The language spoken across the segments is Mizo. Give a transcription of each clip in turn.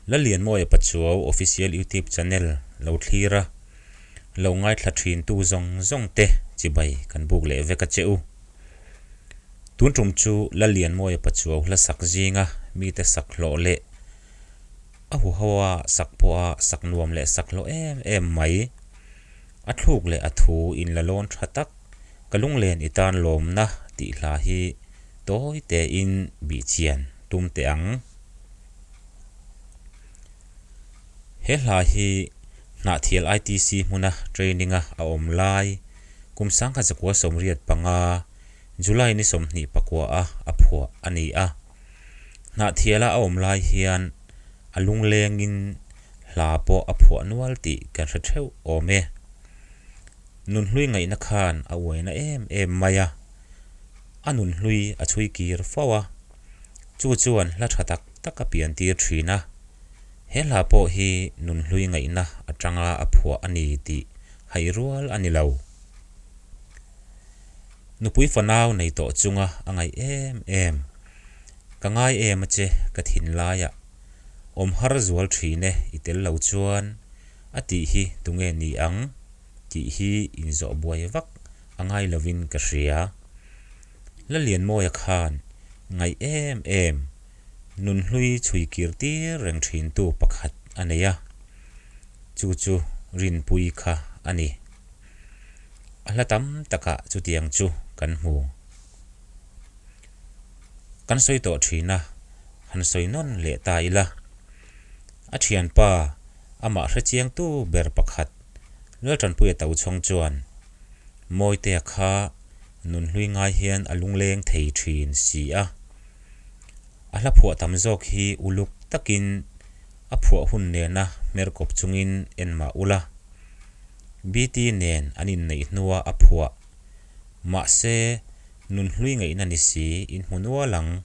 Lallianmawia Pachuau Official YouTube Channel lo thlir a, lo ngaithla thin tu zawng zawng te chibai kan buk leh vek a che u. Tun tum chu Lallianmawia Pachuau hla sak zinga mite sak hlawh leh a huho a sak pawha sak nuam leh sak hlawh em em mai. A thluk leh a thu in la lawn tha tak ka lunglen i tan lawmna tih hla hi tawi tein bihchian tum teh ang. He hla hi Hnahthial ITC hmuna training-a a awm lai kum sangkhat zakua 85, July ni 29 a a phuah a ni a. Hnahthiala a awm lai hian a lunglengin hla pawh a phuah nual tih kan hre theuh awm e. Nunhlui ngaihna khan a uaina em em mai a, a nunhlui a chhui kir fo a, chu chuan hla tha tak tak a pian tir thin a. He hla pawh hi nunhlui ngaihna atanga a phuah a ni tih hai rual a ni lo. Nupui fanau nei tawh chunga a ngaih em em. Ka ngai em a che ka thinlaiah. Awm har zual thin e i tel lo chuan a tih hi tunge ni ang tih hi inzawh buai vak a ngai lovin ka hria. Lalianmawia khan ngaih em em nunhlui chhui kir tir reng thintu pakhat a nei a, chu chu Rinpui kha a ni. A hla tam takah chutiang chu kan hmu. Kan sawi tawh thin a, han sawi nawn leh ta ila. A thianpa, amah hrechiangtu ber pakhat, Laltanpuia Tochhawng chuan, Mawitea kha nunhlui ngai hian a lungleng thei thin si a. A hla phuah tam zawk hi uluk takin a phuah hun nena hmer kawp chungin en mah ula. BT nen an inneih hnua a phuah. Mahse, nunhlui ngaihna ni si in hmu nual ang.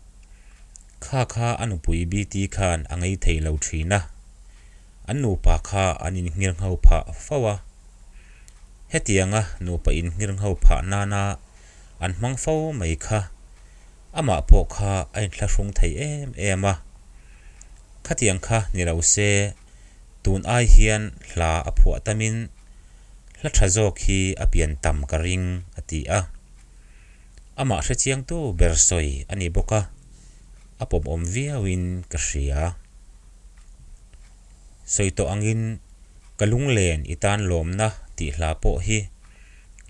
Kha kha a nupui BT khan a ngei thei lo thin a. An nupa kha an innghirngho phah fo a. Hetianga nupa innghirngho phah nana an hmang fo mai kha amah pawh kha a inthlahrung thei em em a. Khatiang kha ni lo se tun ai hian hla a phuah tamin hla tha zawk hi a pian tam ka ring a ti a. Amah hrechiangtu ber sawi a ni bawk a, a pawmawm viauin ka hria. Sawi tawh angin ka lunglen i tan lawmna tih hla pawh hi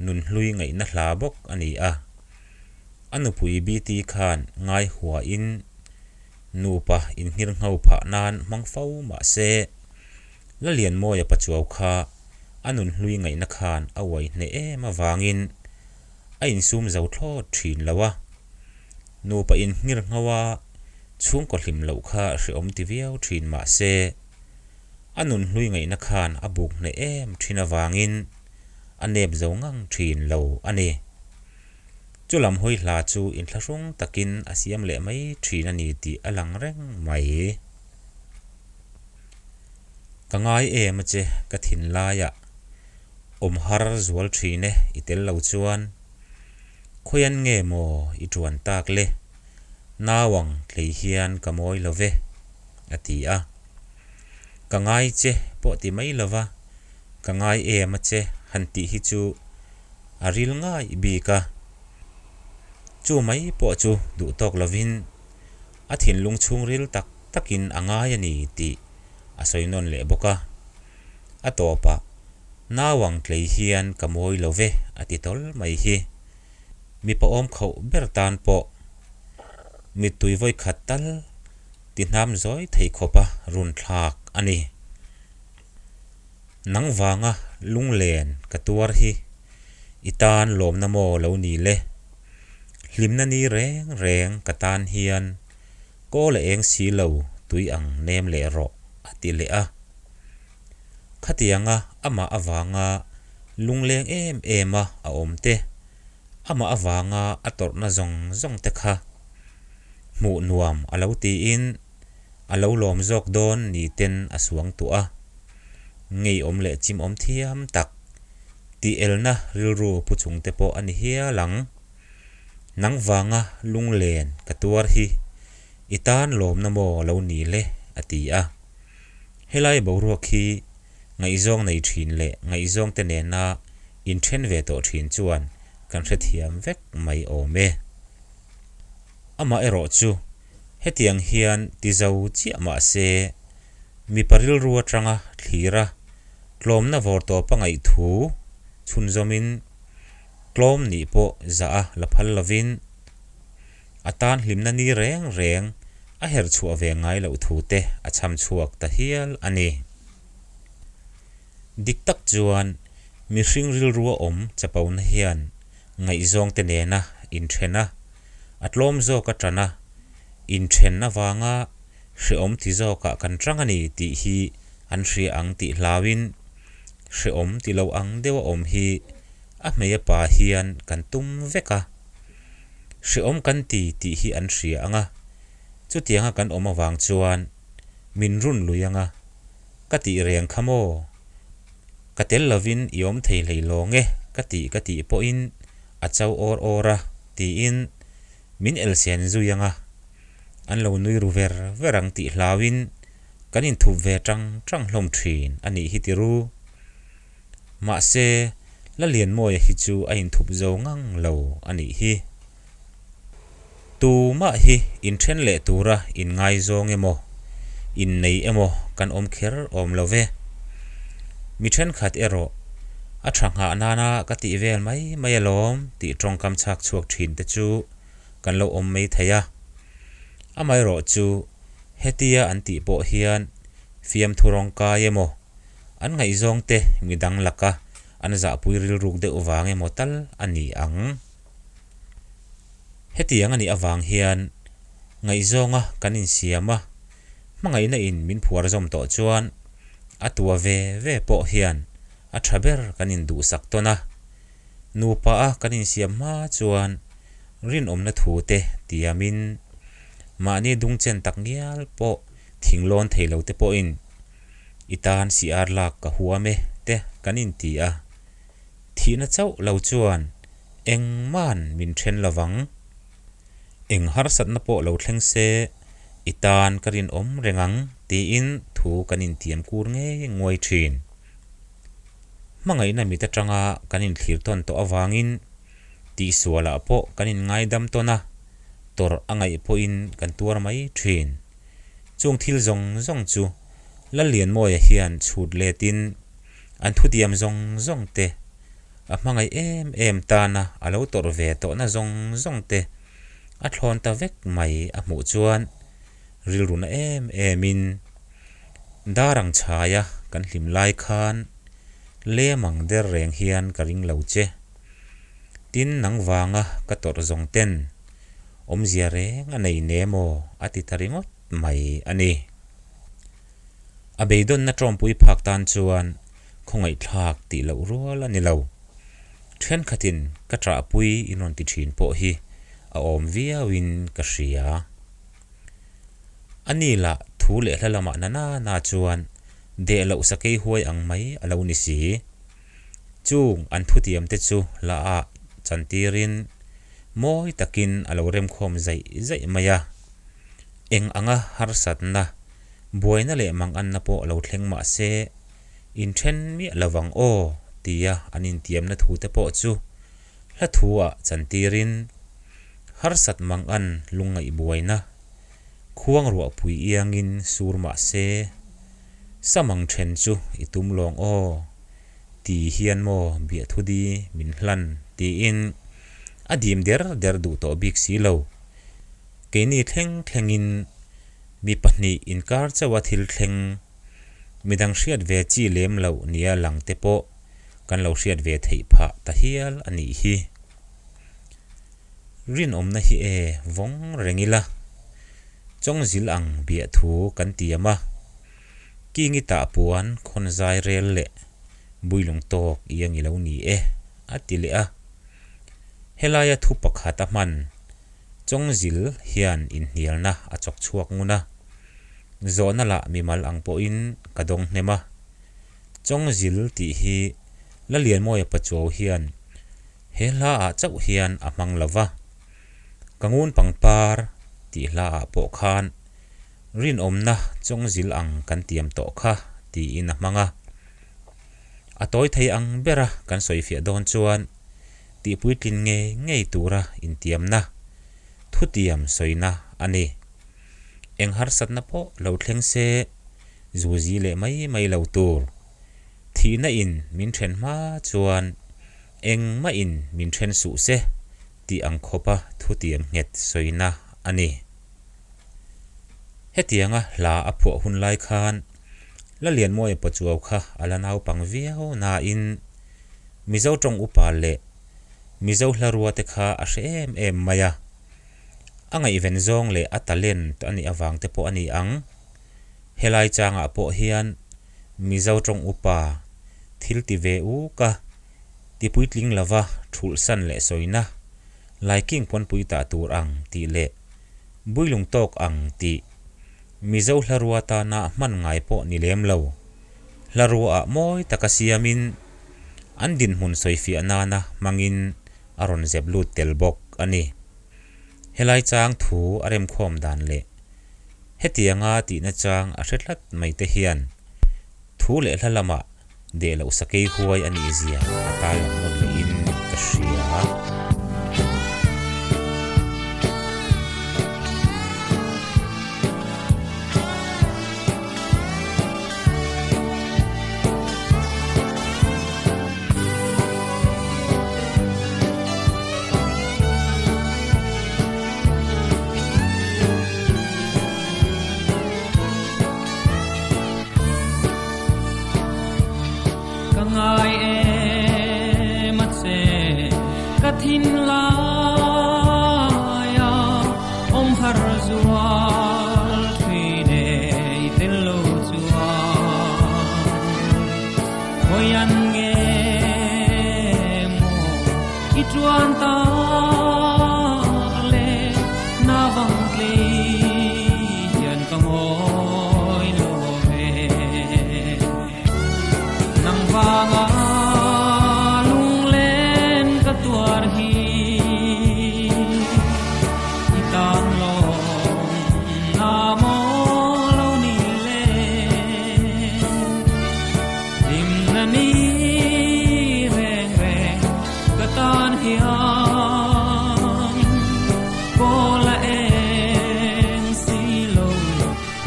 nunhlui ngaihna hla bawk a ni a. A nupui BT khan ngai huain nupa innghirngho phah nan hmang fo mah se, Lalianmawia Pachuau kha a nunhlui ngaihna khan a uai hneh em avangin a insum zo thlawt thin lo a. Nupa innghirngho a chhungkaw hlim loh kha hrehawm ti viau thin mah se, a nunhlui ngaihna khan a buk hneh em thin avangin a nep zo ngang thin lo a ni. Chu lam hawi hla chu inthlahrung takin a siam leh mai thin a ni tih a lang reng mai. Ka ngai em a che ka thinlaiah awm har zual thin e i tel lo chuan khawian nge maw i tuan tak le nau ang tlei hian ka mawi lo ve a ti a. Ka ngai che pawh ti mai lova ka ngai em a che han tih hi chu a ril ngai bik a. Chu mai pawh chu duh tawk lovin a thinlung chhungril tak takin a ngai a ni tih a sawi nawn leh bawk a. A tawpah, Nau ang tlei hian ka mawi lo ve a ti tawl mai hi. Mipa awm khauh ber tan pawh mittui vawi khat tal ti hnam zawi thei khawpa run thlak a ni. Nang vanga lunglen ka tuar hi i tan lawmna maw lo ni le? Hlimna ni reng reng ka tan hian kawl a eng si lo tui ang nem leh rawh a ti leh a. Khatianga amah avanga lungleng em em a a awm te, amah avanga a tawrhna zawng zawng te kha hmuh nuam a lo tiin, A lo lawm zawk dawn ni ten a suang tuah a, ngeiawm leh chimawm thiam tak, tih elna rilru pu chung te pawh a ni hial ang. Nang vanga lunglen ka tuar hi i tan lawmna maw lo ni le? a ti a. Helai boruak hi ngaihzawng nei thin leh ngaihzawngte nena inthen ve tawh thin chuan kan hrethiam vek mai awm e. Amaherawh chu hetiang hian ti zo chiah mah se, mipa rilru atanga thlir a, tlawmna vawr tawpa ngaihthu chhunzawmin tlawm nih pawh zah a la phal lovin, A tan hlimna ni reng reng a her chhuah ve ngai loh thu te a chham chhuak ta hial a ni. Dik tak chuan mihring rilrua awm chapona hian ngaihzawng te nena inthen a, a tlawm zawk a tan a, inthen avanga hrehawm ti zawkah kan tang a ni tih hi an hria ang tih hlauin hrehawm ti lo ang deuha awm hi a hmei a pa hian kan tum vek a. Hrehawm kan ti tih hi an hria ang a, chutianga kan awm avang chuan min run lui ang a, ka tih reng kha maw? Ka tel lovin i awm thei hlei lawng e ka tih ka tih pawhin a cho awr awr a tiin min elsen zui ang a, an lo nui ru ver ver ang tih hlauin kan inthup ve tang tang hlawm thin a nih hi tiru. Mahse, Lalianmawia hi chu a inthup zo ngang lo a nih hi. Tumah hi inthen leh tura inngaizawng emaw, innei emaw kan awm kher awm lo ve. Mi thenkhat erawh, a tha nghah nana ka tih vel mai mai alawm tih tawngkam chhak chhuak thin te chu kan lo awm mai thei a. Amaherawh chu hetia an tih pawh hian fiamthu rawngkai emaw, An ngaihzawngte midang laka an zahpui rilruk deuh vang emaw tal a ni ang. Hetiang a nih avang hian ngaihzawnga kan insiam a, hmangaihna in min phuar zawm tawh chuan a tua ve ve pawh hian a tha ber kan induhsak tawn a. Nupa a kan insiam hma chuan rinawmna thu te tiamin mahni dungchen tak ngial pawh thinglawn thei lo te pawhin I tan CR lak ka huam e te kan inti a, thihna chauh lo chuan engma'n min then lovang. Eng harsatna pawh lo thleng se i tan ka rinawm reng ang tiin thu kan intiam kur ngei nguai thin. Hmangaihna mit atanga kan inthlir tawn tawh avangin tihsualah pawh kan inngaidam tawn a, tawrh a ngaih pawhin kan tuar mai thin. Chung thil zawng zawng chu Lallianmawia hian chhut letin an thutiam zawng zawng te, a hmangaih em em tana a lo tawrh ve tawhna zawng zawng te a thlawn ta vek mai a hmuh chuan rilruna em emin dar ang chhaia kan hlim lai khan lem ang der reng hian ka ring lo che. Tin nang vanga ka tawrh zawng ten Awmzia reng a nei ne maw? a ti ta ringawt mai a ni. A beidawnna tawmpui phak tan chuan khawngaihthlak tih loh rual a ni lo. Thenkhatin ka ṭahpui in rawn ti ṭhin pawh hi a awm viauin ka hria. A ni lah thu leh hla lamah na na na chuan deh loh sakei huai ang mai a lo ni si. Chung an thutiamte chu hla ah chantirin Mawi takin a lo remkhawm zaih zaih mai a. Eng anga harsatna, buaina leh manganna pawh lo thleng mah se, inthen miah lovang aw tia an intiamna thute pawh chu hla thu-ah chantirin, harsat mangan lungngaih buaina, khuang ruahpui iangin sur mah se, samang then chu i tum lawng aw. Ti hian maw biahthu di min hlan tiin a dim der der duh tawh bik si lo. Keini thleng thlengin mi pahnih inkar chauha thil thleng midang hriat ve chi lem loh nia lang te pawh kan lo hriat ve theih phah ta hial a nih hi. Rinawmna hi e vawng reng ila, chawngzil ang biahthu kan tiam a. Kingi tah puan khawn zai rel leh builung tawk iang i lo ni e, a ti leh a. Helaia thu pakhat a hman Chawngzil hian inhnialna a chawk chhuak ngun a. Zawhna lah mimal ang pawhin ka dawng hnem a. Chawngzil tih hi Lalianmawia Pachuau hian he hla ah chauh hian a hmang lo va. Ka ngun pangpar tih hla ah pawh khan Rinawmna chawngzil ang kan tiam tawh kha tiin a hmang a. A tawi thei ang bera kan sawifiah dawn chuan tihpuitlin ngei ngei tura intiamna, thutiam sawina a ni. Eng harsatna pawh lo thleng se, zuzi leh mai mai lo tur. Thihna in min then hma chuan engmah in min then suh se tih ang khawpa thutiam nghet sawina a ni. Hetianga hla a phuah hun lai khan Lalianmawia Pachuau kha a la naupang viau nain Mizo tawng upa leh Mizo hlarua te kha a hre em em mai a. A ngaihven zawng leh a talent a nih avang te pawh a ni ang. Helai changah pawh hian Mizo tawng upa thil ti ve uk a, ti puitling lova thulhsan leh sawina, laiking pawnpui tah tur ang tih leh builung tawk ang tih Mizo hlarua tana hman ngai pawh ni lem lo. Hlarua ah mawi taka siamin an dinhmun sawifiah nana hmangin a rawn zep lut tel bawk a ni. Helai chang thu a remkhawm dan leh hetianga tihna chang a hre tlat mai te hian thu leh hla lamah deh loh sakei huai a nih zia a tarlang nawn lehin ka hria. Ka ngai em a che ka thin laia awm har zual thui nei tel lo chuan khawian nge maw i tuan tak le na vang tlei hian ka ngawi lo ve. Nang vanga lunglen ka tuar hi i tan lawng na maw lo ni le. Hlimna ni reng reng ka tan hian kawl a eng si lo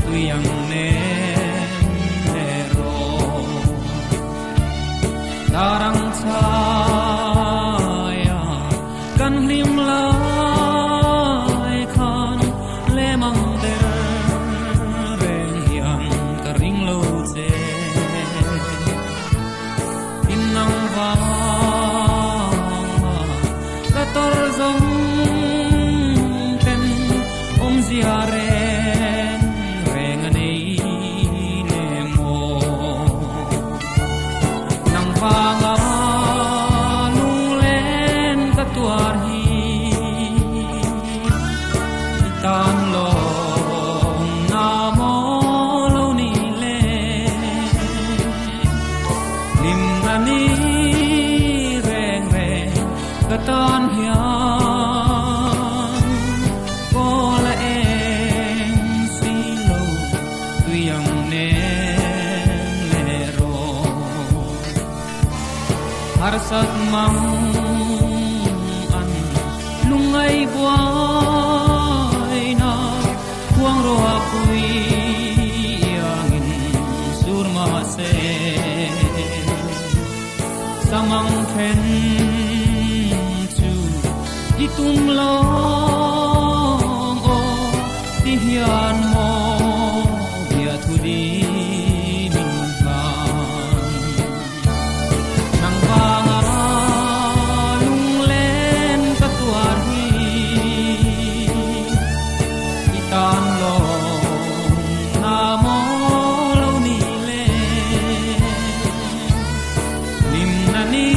tui ang nen leh rawh. Darang chhaia kan hlim lai khan lemang der reng hian ka ring lo che. Innang vanga ka tawr zawng ten awmzia reng reng a nei lem maw. Nang vanga lunglen ka tuar hi i tan lawng na maw lo ni le. Hlim a ni reng reng ka tan hian kawl a eng si lo tui ang nen leh rawh. Harsat mang an lungngai buaina khuang ruah pui iangin sur mahse samang then chu i tum lawng aw ti hian maw bia thu dim in hlan. Nang vanga lunglen ka tuar hi i tan lawng na maw lo ni le. Hlimna ni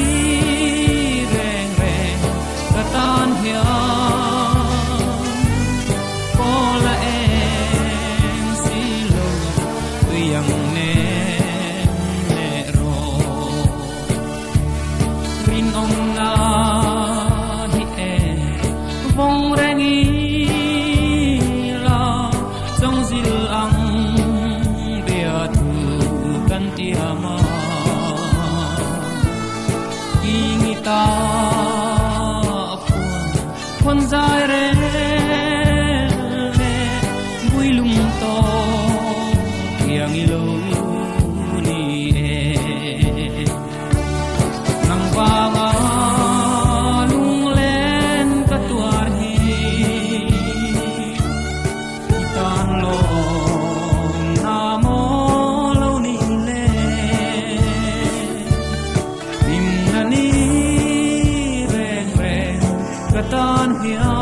reng reng ka tan hian kawl a eng si lo tui ang nen leh rawh. Rinawmna hi e vawng reng ila chawngzil ang bia thu kan Ka tan hian.